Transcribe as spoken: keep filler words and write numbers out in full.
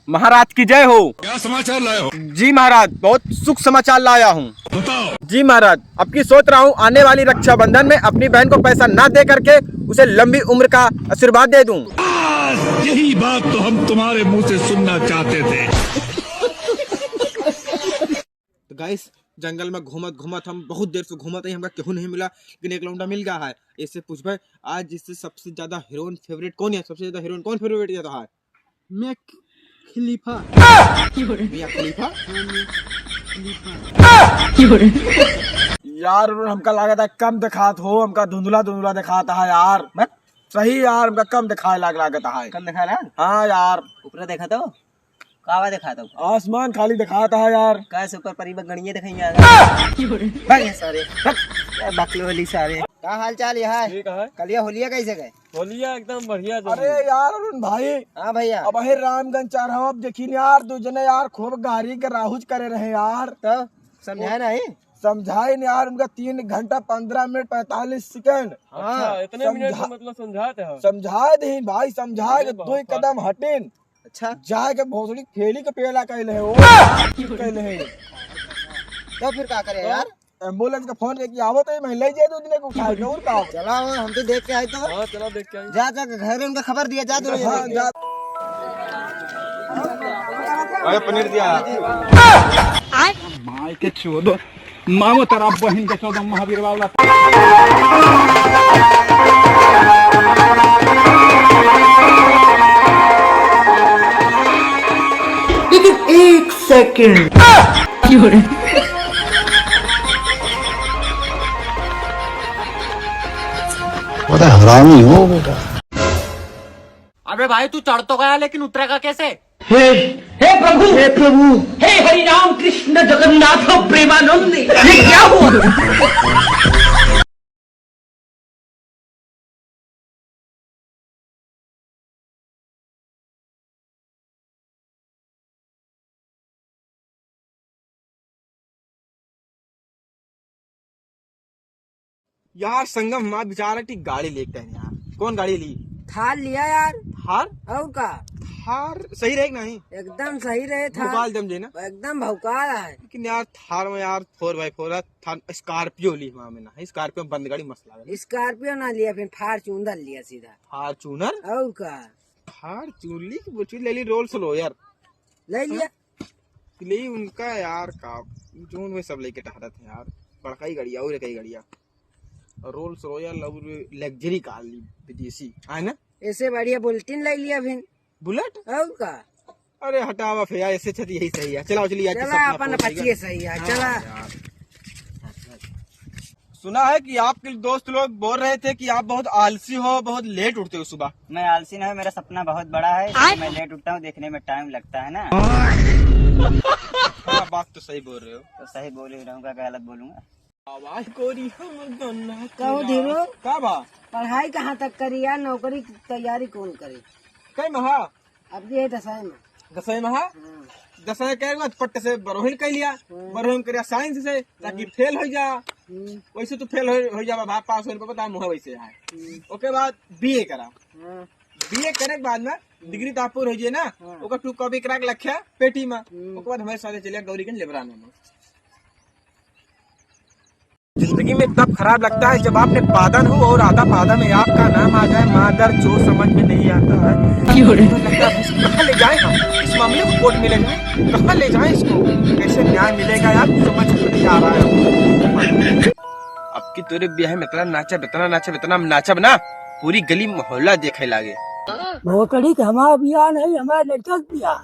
महाराज की जय हो। क्या समाचार लाए हो? जी महाराज, बहुत सुख समाचार लाया हूँ। बताओ। जी महाराज, अब की सोच रहा हूँ आने वाली रक्षाबंधन में अपनी बहन को पैसा ना दे करके उसे लंबी उम्र का आशीर्वाद दे दूँ। यही बात तो हम तुम्हारे मुंह से सुनना चाहते थे। तो गाइस, जंगल में घूमत घूमत हम बहुत देर से घूमत ही, हमका केहू नहीं मिला, लेकिन एक लौंडा मिल गया है। इससे पूछबे आज जिससे सबसे ज्यादा हीरोइन फेवरेट कौन है, सबसे ज्यादा हीरोइन कौन फेवरेट है? तो है मिया खलीफा। मिया खलीफा? हाँ, मिया खलीफा। यार, हमका लागत है कम दिखात हो, हमका धुंधला धुंधला दिखाता है यार। बस। सही यार, हमका कम दिखाए लाग लागत है। कम दिखाए लाग? हाँ यार। ऊपर देखा तो? कावा दिखाता हूँ? आसमान खाली दिखाता है यार। का सुपर परी बगड़िए दिखाइए आगे। भाग यहाँ सारे। भाग। ए, बकलो होली सारे। का हाल चाल है? ठीक है। कलिया होलिया कैसे गए? होलिया एकदम बढ़िया चल अरे रही है। यार अरुण भाई। हाँ भैया। अब है रामगंज चौराहा, अब देखिन यार, दो जने यार खूब गाड़ी के राहुज करे रहे यार। तो समझाए नहीं? समझाए नहीं यार, उनका तीन घंटा पन्द्रह मिनट पैंतालीस सेकंड। अच्छा, हाँ। इतने मिनट समझा-, में मतलब समझाते हैं? समझाए दही भाई, समझाए अरे के बहुत दो ही बात कदम है। हटिन। अच्छा। जाए के भोसड़ी फेली के पेला कहले है, ओ, कहले है। तो फिर का करे यार? एम्बुलेंस का फोन करके आवत है, मैं ले जाए दो दिन को उठा के, और का? चला, हम तो देख के आए तो। हाँ, चला देख के आए। जा, जा के घर उनका खबर दिया, जा दो हाँ, जने। जा। अरे पनीर दिया। माई के चोदो, मामो तेरा बहिन के चोदो महावीर बाबला। लेकिन एक सेकंड। बड़ा हरामी हो बेटा। अबे भाई, तू चढ़ तो गया, लेकिन उतरेगा कैसे? हे, हे प्रभु, हे प्रभु, हे हरि राम कृष्ण जगन्नाथ प्रेमानंद, ये क्या हुआ? यार संगम, हमार विचार है कि गाड़ी लेके टहरे यार। कौन गाड़ी ली? थार लिया यार। थार? और का? थार सही रहे कि नहीं? एकदम सही रहे थार। भोकाल जम जाए ना? एकदम भौकाल है। लेकिन यार थार में यार four by four है, थार Scorpio ली हमार में ना है, Scorpio बंद गाड़ी मस्त लागल। Scorpio ना लिया, फिर Fortuner लिया सीधा। Fortuner? और का? Fortuner ली कि बोची ले ली, Rolls Royce। ले लिया। ले उनका यार का, जोन वे सब लेके टहरत हैं यार, बड़का ही गड़िया और कई गड़िया, Rolls Royce और luxury car ली विदेशी, है ना? ऐसे बढ़िया Bullet ले लिया फिर। Bullet? और का? अरे हटावा फिर यार, ऐसे छत यही सही है। चलाओ चलिए, आज चला, सपना अपन पूरा पचिए सही है, हाँ चला। यार। सुना है कि आपके दोस्त लोग बोल रहे थे कि आप बहुत आलसी हो, बहुत लेट उठते हो सुबह। मैं आलसी नहीं हूँ, मेरा सपना बहुत बड़ा है, इसलिए मैं लेट उठता हूँ, देखने में टाइम लगता है ना। हाँ, बात तो सही बोल रहे हो। तो सही बोल ही रहूँगा, गलत बोलूँगा? आवाज गोरी हम गन्ना कहो धीरू। का बा? पढ़ाई कहाँ तक करी यार, नौकरी की तैयारी कौन करी? कई महा? अब ये दसवीं में। दसवीं में, हाँ? हाँ। दसवीं के बाद पट्ट से बरोहिन कर लिया, हाँ। बरोहिन करिया science से, ताकि हाँ। फेल हो जा। हम्म। वैसे तो फेल हो, हो जावा, भाग पास होने पर पता मुँह वैसे है। हम्म। ओके बाद बीए करा। हाँ। बीए करे के बाद में हम्म। डिग्री तो आप पूर हो जाए ना, हाँ। ओकर टू कॉपी करा के लख्या पेटी में। हम्म। ओके बाद हमारे साथ चलिया गौरीगंज लेबरा में। जिंदगी में तब खराब लगता है जब आपने पादन हो और आधा पादा में आपका नाम आ जाए। मादर जो समझ में नहीं आता है। क्यों रे? तो लगता है, कहाँ ले जाए हम? इस मामले को कोर्ट में ले जाए, कहाँ ले जाए इसको? कैसे न्याय मिलेगा यार, समझ में नहीं आ रहा है। अब की तोरे ब्याह में इतना नाचब, इतना नाचब, इतना नाचब ना, पूरी गली मोहल्ला देखे लागे। भोसड़ी के हमारा ब्याह नहीं, हमारे लड़का के ब्याह।